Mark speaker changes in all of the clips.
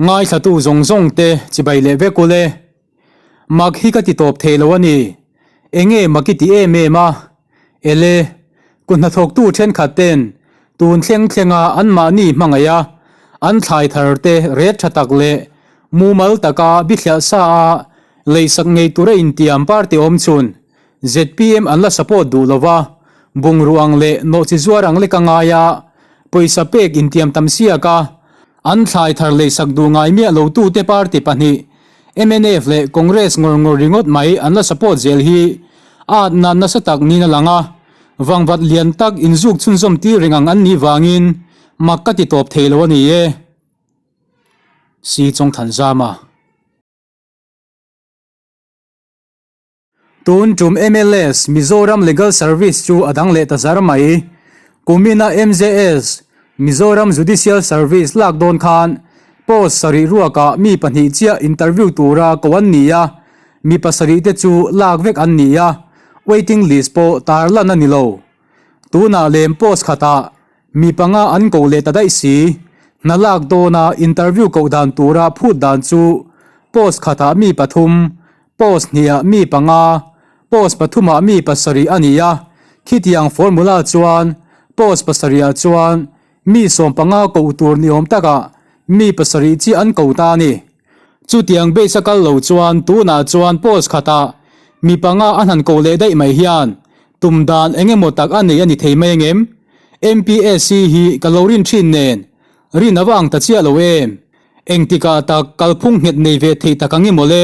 Speaker 1: Ngaithlatu zawng zawng te chibai leh vek ule. Mak hi ka ti tawp thei lo a ni. Enge mak i ti em em a? Ele, ku hnathawktu thenkhat ten tun thleng thlenga anmahni hmangaih a, an thlai thar te ret tha tak leh mumal taka bithliah sa a leisak ngei tura intiam party awm chhun zpm an la support duh lova, bungrua ang leh nawhchi zuar ang lek a ngai a, pawisa pek intiam tam siak a, an thlai thar leisak duh ngai miah lo tute party pahnih mnf leh Congress ngawr ngawr ringawt mai an la support zel hi a atna nasa tak niin a lang a, vangvat lian tak inzuk chhunzawm tir reng ang an nih vangin mak ka ti tawp thei lo a ni e. Si Chawngthanzama. Tun tum MLS, Mizoram Legal Service chu a dang leh ta zar mai. Kumina MJS, Mizoram Judicial Service lak dawn khan post sarih ruakah mi pahnih chiah interview tura ko an ni a, mi pasarih te chu lak vek an ni a, waiting list pawh tar lan a ni lo. Tunah lem post khatah mi panga an ko leh ta daih si. Hna lak dawna interview koh dan tura phut dan chu post khatah mi pathum, Post hniah mi panga, post pathumah mi pasarih a ni a, khitiang formula chuan post pasarihah chuan mi sawm panga koh tur ni awm takah mi pasarih chiah an ko ta a ni. Chutiang base a kal lo chuan tunah chuan post khatah mi panga an han koh leh daih mai hian tum dan eng emaw tak a nei a ni thei mai angem? MPSC hi ka lo rin thin nen rin a va ang ta chiah lo em? Engtikah tak kalphung nghet nei ve thei tak ang i mawle?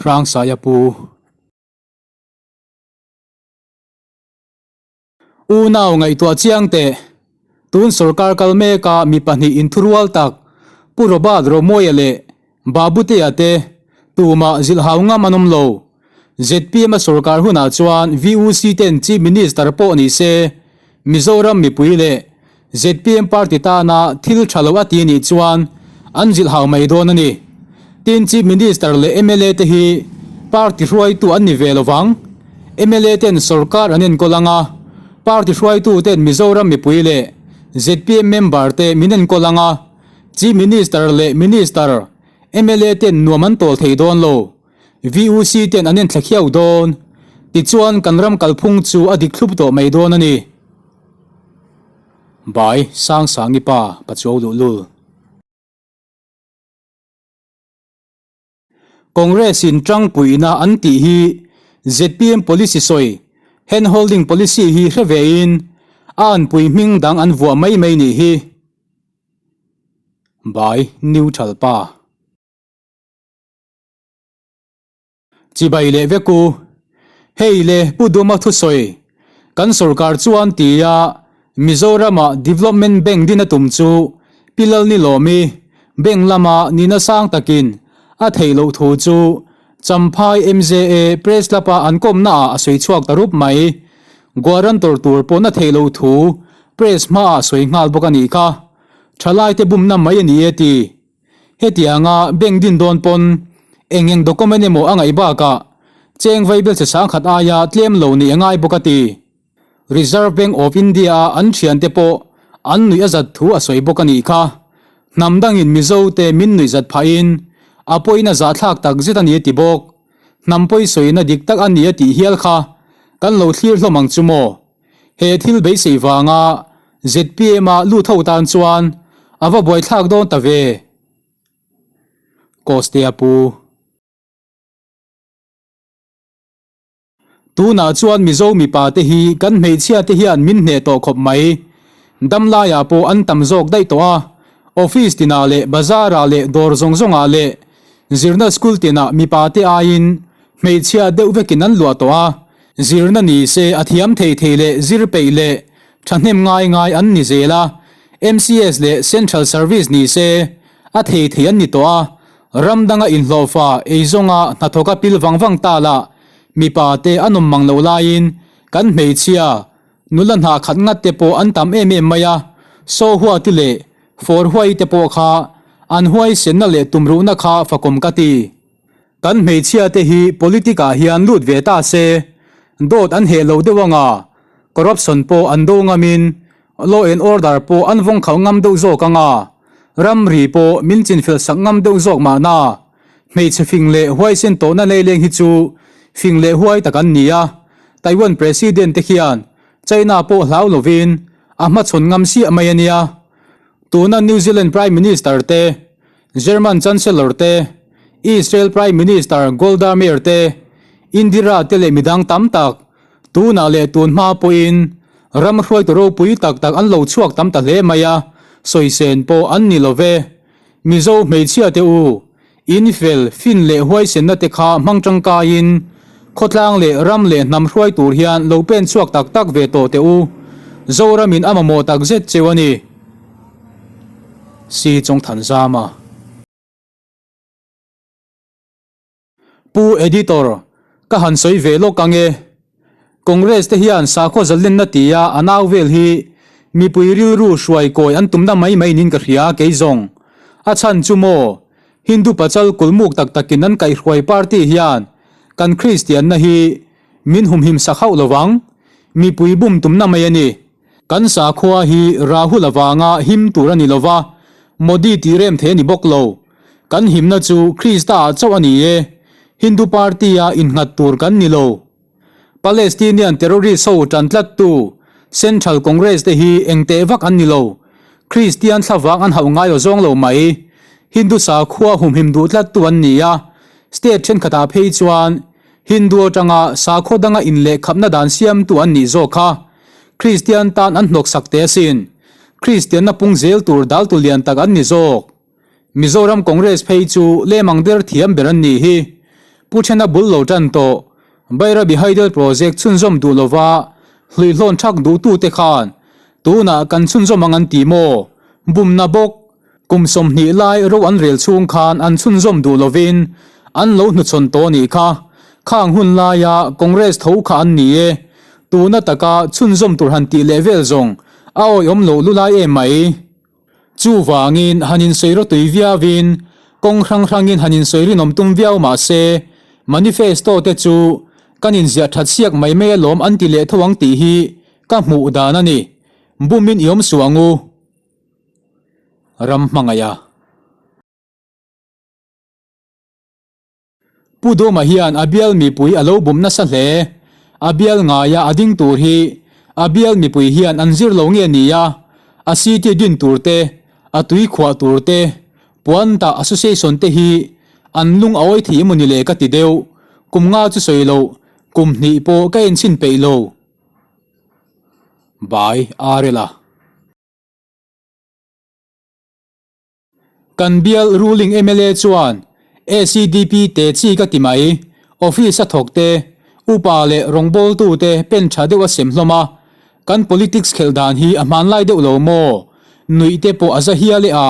Speaker 1: Hrangsaia pu. Unau ngaihtuah chiang teh. Tun sorkar kal meka mi pahnih inthurual tak Pu Robert Romawia leh Babutea te tumah zilhau ngam an awm lo. Zpm a sorkar hunah chuan VUC ten Chief Minister pawh ni se Mizoram mipui leh zpm party tana thil tha lo a ti nih chuan an zilh hau mai dawn a ni. Tin Chief Minister leh mla te hi party hruaitu an ni ve lo vang. Mla ten sorkar an enkawl ang a, party hruaitu ten Mizoram mipui leh zpm member te min enkawl ang a, Chief Minister leh Minister, mla ten nuam an tawl thei dawn lo. VUC ten an enthla khiau dawn. Tichuan kan ram kalphung chu a dik thlup tawh mai dawn a ni. Bai Sangsangi pa Pachuau luhlul. Congress in tangpuina an tih hi zpm policy sawi hand holding policy hi hre ve in a anpui hming dang an vuah mai mai nih hi. Bai Neutral pa. Chibai leh vek u. Hei le Pu Duma thusawi kan sorkar chuan tia Mizorama Development Bank din a tum chu Pi Lalnilawmi bank lama nihna sang takin a theih loh thu chu Champhai MJA Press Club-a an kawmnaah a sawi chhuak ta rup mai. Guarantor tur pawhna theih loh thu Press hmaah a sawi nghal bawk a nih kha. Thalaite bumna mai a ni e ti. Hetianga bank din dawn pawn eng eng document emaw a ngaih bakah cheng vaibel che sangkhat aia tlem lo nih a ngai bawk a ti. Reserve Bank of India a an thiante pawh an nuih a zat thu a sawi bawk a nih kha. Hnam dangin Mizo te min nuih zat phahin a pawhin a zahthlak tak zet a ni a ti bawk. Hnam pawi sawina dik tak a ni a tih hial kha kan lo thlir hlawm ang chu maw? He thil beisei vanga zpm a lut ho tan chuan a va buaithlak dawn ta ve. Kostea pu. Tunah chuan Mizo mipa te hi kan hmeichhia te hian min hneh tawh khawp mai. Damlaiah pawh an tam zawk daih tawh a, office tinah leh bazar ah leh dawr zawng zawngah leh zirna school tinah mipa te aiin hmeichhia deuh vekin an luah tawh a, zirna ni se a thiam thei thei leh zir peih leh thahnem ngai ngai an ni zel a, MCS leh Central Service ni se a thei thei an ni tawh a, ram danga inhlawhfa eizawnga hnathawka pil vang vang ta lah mipa te an awm mang loh laiin kan hmeichhia nula hna khat ngat te pawh an tam em em mai a, saw huati leh fawr huai te pawh kha an huaisenna leh tumruhna kha fakawm ka ti. Kan hmeichhia te hi politic ah hian lut ve ta se, dawt an heh lo deuh anga, corruption pawh an do ngam in, law and order pawh an vawng khauh ngam deuh zawk anga. Ramri pawh min chinfel sak ngam deuh zawk mahna. Hmeichhe fing leh huaisen tawhna leileng hi chu fing leh huai tak an ni a, Taiwan President te khian China pawh hlau lovin a hmachhawn ngam siah mai a nia. Tuna New Zealand Prime Minister te, German Chancellor te, Israel Prime Minister Golda Meir te, Indira te leh midang tam tak tunah leh tun hma pawhin ram hruaitu ropui tak tak an lo chhuak tam ta hle mai a, sawisên pawh an ni lo ve. Mizo hmeichhia te u, in fel, fin leh huaisenna te kha hmang tangkaiin khawtlang leh ram leh hnam hruai tur hian lo pen chhuak tak tak ve tawh teh u. Zoramin a mamawh tak zet cheu a ni. Si Chawngthanzama. Pu Editor, ka han sawi ve lawk ang e. Congress te hian sakhaw zalenna tia a nau vel hi mipui rilru hruai kawi an tumna mai mai niin ka hria kei zawng. A chhan chu maw, Hindu pachal kulmuk tak takin an kaihhruai party hian kan Kristianna hi min humhim sak hauh lovang, mipui bum tumna mai a ni. Kan sakhua hi Rahul avanga him tur a ni lova, Modi tih rem thei a ni bawk lo. Kan himna chu Krista ah chauh a ni e. Hindu party a innghat tur kan ni lo. Palestinian terrorist ho tan tlattu Central Congress te hi eng teh vak an ni lo. Kristian thlavang an hauh ngai aw zawng lo mai. Hindu sakhua humhim duh tlattu an ni a, state thenkhatah phei chuan Hindu atanga sakhaw danga inlehkhapna dan siamtu an nih zawk kha Kristian tan an hnawksak teh asin. Kristianna pung zel tur daltu lian tak an ni zawk. Mizoram Congress phei chu lemang der thiam ber an nih hi. Pu Thena bul lo tan tawh. Bairabi Hydel Project chhunzawm duh lova hluihlawn thak duhtute khan tunah kan chhunzawm ang an ti maw? Bumna bawk. Kum 20 lai ro an rel chhung khan an chhunzawm duh lovin an lo hnuchhawn tawh nih kha. Khang hun laia Congress tho kha an ni e. Tuna taka chhunzawm tur han tih leh vel zawng a awihawm loh lulai em mai. Chuvangin han insawi rawtui viauin kawng hrang hrangin han insawi rinawm tum viau mah se manifesto te chu kan inziah that siak mai mai alawm an ti leh tho ang tih hi ka hmuh dan a ni. Bumin i awm suh ang u. Ram hmangaih a. Pu Duma hian a bial mipui a lo bum nasa hle. A bial ngaia a ding tur hi a bial mipui hian an zir lo nge ni a, a city din tur te, a tui khuah tur te, puan tah association te hi an lung a awi thei emaw ni le ka ti deuh. Kum nga chu sawi loh, kum hnih pawh ka enchhin peih lo. Bai Arela. Kan bial ruling mla chuan ACDP te chi ka ti mai, office a thawk te, upa leh rawngbawltu te pen tha deuh a sem hlawm a, kan politics khelh dan hi a hmanlai deuh lo maw? Nuih te pawh a za hial e a.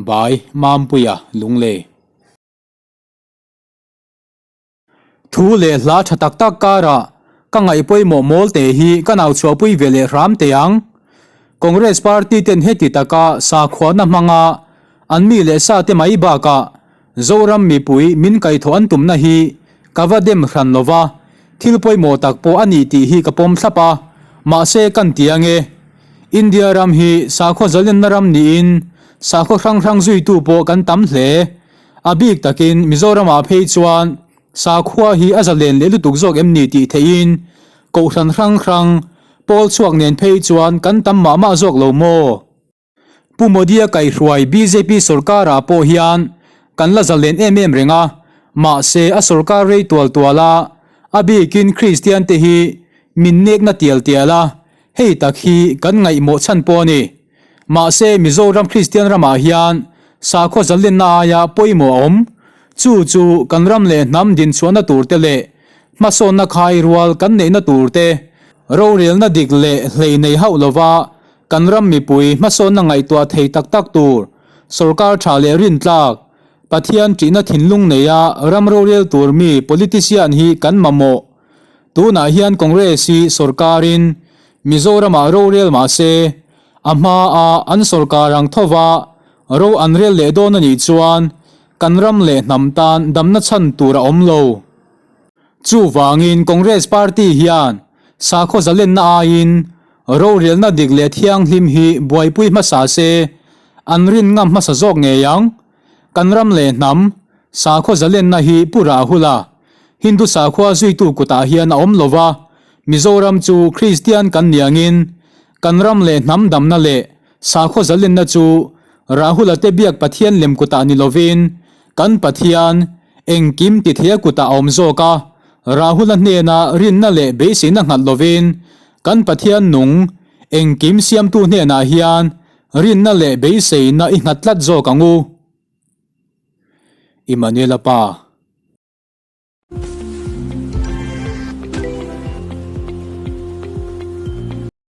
Speaker 1: Bai Mampuia Lunglei. Thu leh hla tha tak tak karah ka ngaih pawimawh mawl te hi ka nau chhuahpui ve leh hram teh ang. Congress party ten heti taka sakhuana hmanga an mi leh sa te mai bakah Zoram mipui min kaihthawh an tumna hi ka va dem hran lova, thil pawimawh tak pawh a ni tih hi ka pawm thlap a, mahse kan ti ange. India ram hi sakhaw zalenna ram niin sakhaw hrang hrang zuitu pawh kan tam hle. A bik takin Mizoramah phei chuan sakhua hi a zalen leh lutuk zawk em ni tih theihin Kohhran hrang hrang pawl chhuak nen phei chuan kan tam mah mah zawk lo maw? Pu Modi-a kaihhruai bjp sorkarah pawh hian kan la zalen em em reng a, mahse a sorkar rei tual tual a, a bikin Kristian te hi min nekna tial tial a, hei tak hi kan ngaihmawh chhan pawh a ni. Mahse, Mizoram Kristian ramah hian sakhaw zalenna aia pawimawh a awm. Chu chu kan ram leh hnam dinchhuahna turte leh hmasawnna khai rual kan neihna turte, rorelna dik leh hlei nei hauh lova kan ram mipui hmasawnna ngaihtuah thei tak tak tur, sorkar tha leh rintlak, Pathian ṭihna thinlung neia ram rorel tur mi politician hi kan mamawh. Tunah hian Congress hi sorkarin Mizoramah rorel mah se, a hmaa an sorkar ang thova ro an rel leh dawn a nih chuan kan ram leh hnam tan damna chhan tur a awm lo. Chuvangin Congress party hian sakhaw zalenna aiin rorelna dik leh thianghlim hi buaipui hmasa se. an rin ngam hmasa zawk ngei ang. Kan ram leh hnam, sakhaw zalenna hi Pu Rahula, Hindu sakhua zuitu kutah hian a awm lo va, Mizoram chu Kristian kan ni angin kan ram leh hnam damna leh sakhaw zalenna chu Rahula te biak Pathian lem kutah ni lovin kan Pathian engkim tithei kutah a awm zawk a, Rahula hnena rinna leh beiseina nghat lovin kan Pathian nung engkim siamtu hnenah hian rinna leh beiseina i nghat tlat zawk ang u. Immanuela pa.